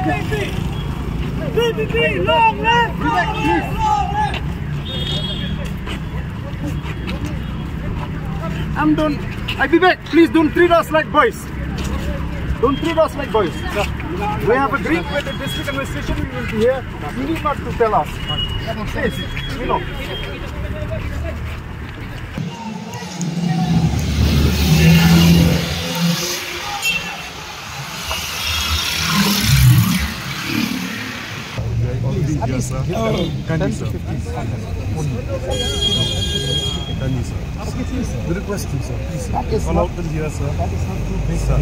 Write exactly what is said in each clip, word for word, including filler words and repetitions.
V P P, long live! Long live! And don't, I be back. Please don't treat us like boys. Don't treat us like boys. We have agreed with the district administration we will be here. You need not to tell us. Please, you know. Already here, sir. Can you, sir? Can you, sir? Please, sir. We request you, sir. Please, sir. That is not, here, sir. That is not too big, sir.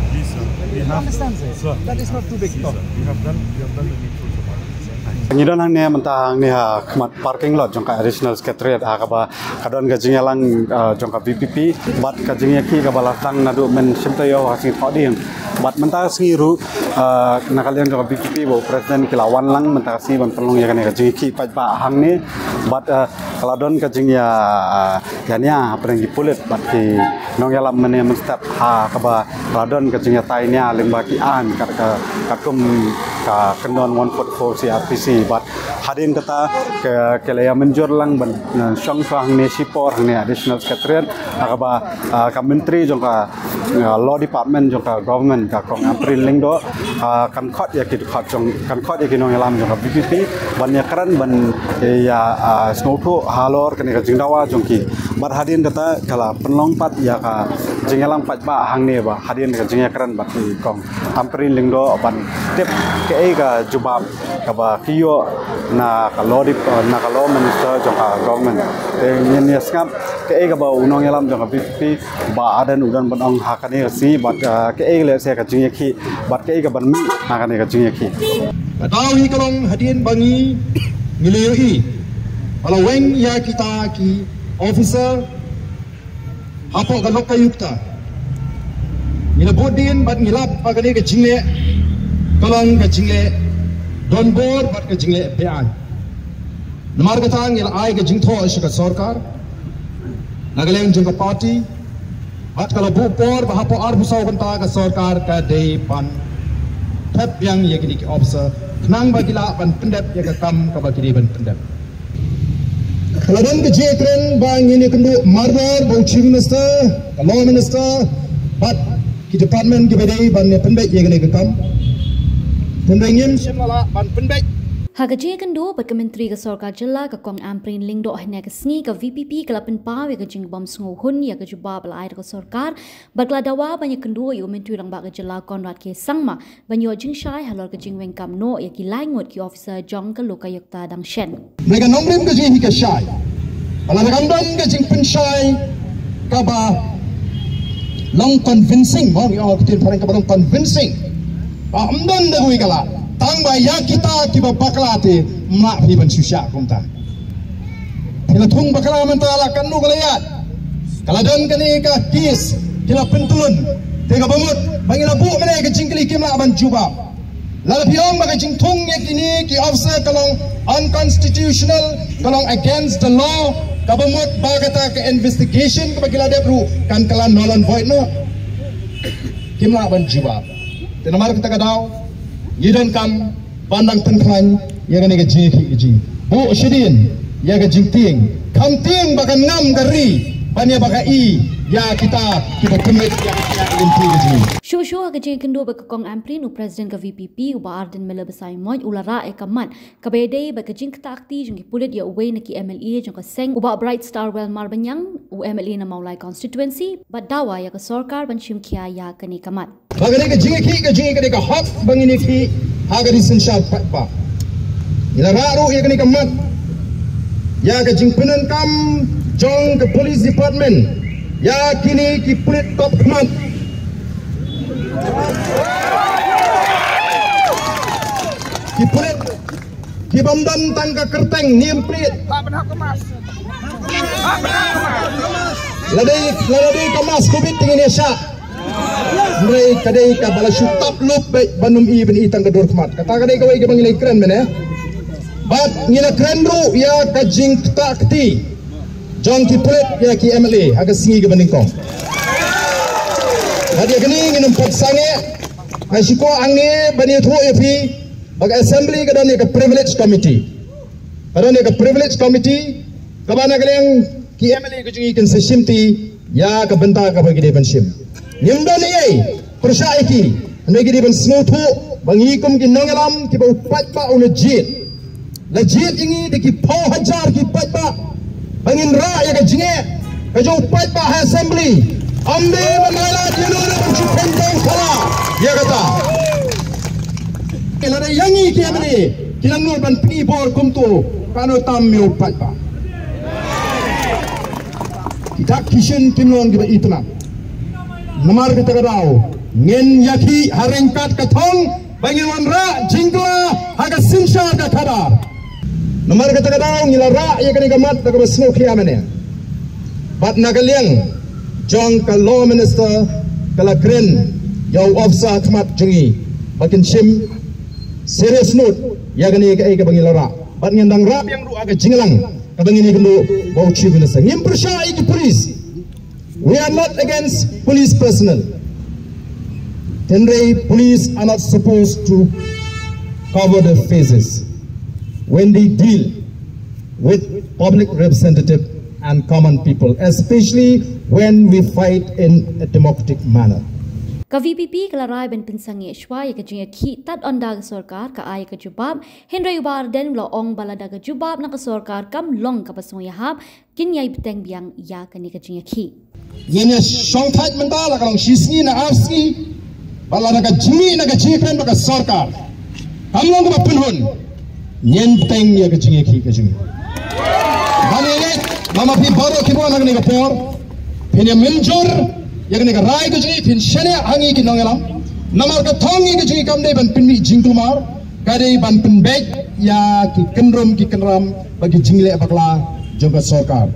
Please, sir. We have, understand, sir. Sir. That is not too big, sir. We have done, we have done the needful for parking, sir. Ngi don hangne mynta hangne ha khmat parking lot jong ka Additional Secretariat ha kaba ka don ka jingïalang, ah, jong ka V P P bad ka jingïakhih kaba la sdang naduh mynshwa taïew ha sngi Thohdieng. Bad mynta ka sngi ruh, ah, na ka liang jong ka V P P bad u president ki la wan lang mynta ka sngi ban pynlong ïa kane ka jingïakhih paidbah hangne. Bad, ah, ka la don ka jingïa, ah, ïania hapdeng ki pulit bad ki nongïalam mynne mynstep ha kaba ka la don ka jingïatai nia lyngba ki aiñ kat ka, katkum ka kyndon one forty-four C R P C. Bad hadien kata ka, ka la ïa mynjur lang ban, eh, shong shuwa hangne shipor hangne Additional Secretariat ha kaba, ah, ka Myntri jong ka, ah, Law Department jong ka government, ka Kong Ampareen Lyngdoh, ah, kan khot ïa ki dkhot jong, kan khot ïa ki nongïalam jong ka V P P ban ïakren ban ïa, ah, sngewthuh halor kane ka jingdawa jong ki. Bad hadien kata ka la pynlong pat ïa ka jingïalang paidbah hangne ba hadien ka jingïakren bad ki Kong Ampareen Lyngdoh ban tip kaei ka jubab kaba ki ïoh na ka Law Dep-, na ka Law Minister jong ka government. Te ngin ïa sngap kaei kaba u nongïalam jong ka V P P Bah Ardent u don ban ong ha kane ka sngi bad, ah, kaei lehse ka jingïakhih bad kaei kaban mih ha kane ka jingïakhih. Ka daw hi ka long hadien ba ngi, ngi la ïohi ba la weng ïa kita ki officer hapoh ka lokayukta. Ngi la bud dien bad ngi lap ba kane ka jingleh ka long ka jingleh donbor bad ka jingleh be-aiñ. Namar kata ngi la ai ka jingthoh sha ka sorkar na ka liang jong ka party bad ka la buh por ba hapoh arphew saw kynta ka sorkar ka dei ban thep biang ïa kine ki officer khnang ba ki lah ban pyndep ïa ka kam kaba ki dei ban pyndep. Ka la don ka jingkren ba ngin ïakynduh mardor bad u Chief Minister, ka Law Minister bad ki department kiba dei ban ïa pynbeit ïa kane ka kam. Tang ba ngim shym la lah ban pynbeit. Ha ka jingïakynduh bad ka Myntri ka Sorkar Jylla ka Kong Ampareen Lyngdoh hynne ka sngi, ka V P P ka la pynpaw ïa ka jingbym sngewhun ïa ka jubab ba la ai da ka sorkar bad ka la dawa ban ïakynduh ïa u Myntri Rangbah ka Jylla Conrad K Sangma ban ïoh jingshai halor ka jingweng kam noh ïa ki lai ngut ki officer jong ka lokayukta dang shen. Hynrei ka nongrim ka jong ngi hi ka shai ba lada kam don ka jingpynshai kaba long convincing, mo, ngi ong ha ka ktien phareng kaba long convincing, ba ym don da kawei ka lad, tang ba ïa kita kiba bakla te ym lah phi ban shu shah kumta. Phi la thung bakla mynta la katno ka la ïaid. Ka la don kane ka case, ki la pyntylun. Te kaba mut ba ngi la buh mynne ka jingkylli kim lah ban jubab. Lada phi ong ba ka jingthung ïa kine ki officer ka long unconstitutional, ka long against the law, kaba mut ba kata ka investigation kaba ki la dep ruh kan kylla null and void noh. Kim lah ban jubab. Te namar kata ka daw ngi donkam ban dang pynkhlaiñ ïa kane ka jingïakhih ka jong ngi. Buh shadien ïa ka jingtieng, kham tieng ba kan ngam ka ri ban ïa ba ka i ïa kita kiba commit ïa ka jingïakhih ka jong ngi. Shuh shuh ha ka jingïakynduh bad ka Kong Ampareen, u President ka V P P u Bah Ardent Miller Basaiawmoit u la rah ïa ka mat kaba ïadei bad ka jingktah kti jong ki pulit ïa uwei na ki M L A jong ka seng, u Bah Brightstarwell Marbaniang, u M L A na Mawlai Constituency, bad dawa ïa ka sorkar ban shim khia ïa kane ka mat. Ba kane ka jingïakhih ka jong ngi ka dei ka hok ba ngin ïakhih ha ka ri synshar paidbah. Ngi la rah ruh ïa kane ka mat ïa ka jingpyndonkam jong ka police department ïa kine ki pulit top khmat, ki pulit ki bym don tang ka kyrteng niam prit. Lada, lada dei ka mask covid te ngin ïa shah. Hynrei ka dei kaba la shu tap lup beit ban ym i, ban i tang ka dur khmat. Kata ka dei kawei kaba ngi la kren mynne. Bad ngi la kren ruh ïa ka jingktah kti jong ki pulit ïa ki M L A ha ka sngi kaba nyngkong. Bad ïa kane ngin ym pat sangeh. Nga shu kwah hangne ban ïathuh ïa phi ba ka assembly ka don ïa ka privilege committee. Ka don ïa ka privilege committee kaba na ka liang ki M L A ka jong ngi kin sa shimti ïa ka bynta kaba ki dei ban shim. Ngim don ei ei pyrshah ïa ki, hynrei ki dei ban sngewthuh ba ngi kum ki nongïalam kiba u paidbah u la jied. La jied ïa ngi da ki phew hajar ki paidbah ba ngin rah ïa ka jingeh ka jong u paidbah ha assembly. Ym dei ban ai lad ïa uno uno ban shu pynbeit khala ïa kata. Lada ïa ngi ki M L A ki la nud ban pyni bor kumto, kano tam ïa u paidbah. Ki dak ki shin kim long kiba itynnad. Namar kata ka daw ngin ïakhih ha ryngkat ka thong ba ngin wanrah jingkylla ha ka synshar ka khadar. Namar kata ka daw ngi la rah ïa kane ka mat da kaba sngewkhia mynne. Bad na ka liang jong ka law minister ka la kren ïa u officer ha khmat jong ngi ba kin shim serious note ïa kane kaei kaba ngi la rah. Bad ngin dang rah biang ruh ha ka jingïalang kaba ngin ïakynduh bad u chief minister. Ngim pyrshah ïa ki police. We are not against police personnel. Hynrei police are not supposed to cover their faces when they deal with public representative and common people, especially when we fight in a democratic manner. Ka V P P ka la rai ban pynsangeh shuwa ïa ka jingïakhih tad ynda ka sorkar ka ai ka jubab, hynrei u Bah Ardent u la ong ba lada ka jubab na ka sorkar kam long kaba sngewïahap, kin ïai bteng biang ïa kane ka jingïakhih. Ngin ïa shongthait mynta la ka long shi sngi ne ar sngi, bad lada ka jingmih na ka jingkren bad ka sorkar kam long kaba pynhun, ngin bteng ïa ka jingïakhih ka jong ngi. Bad ïa leit ba ma phi baroh kiba wan ha kane ka por phin ïa mynjur ïa kane ka rai ka jong ngi, phin shaniah ha ngi ki nongïalam. Namar ka thong ïa ka jong ngi kam dei ban pynmih jingkulmar, ka dei ban pynbeit ïa ki kynrum ki kynram bad ki jingleh bakla jong ka sorkar.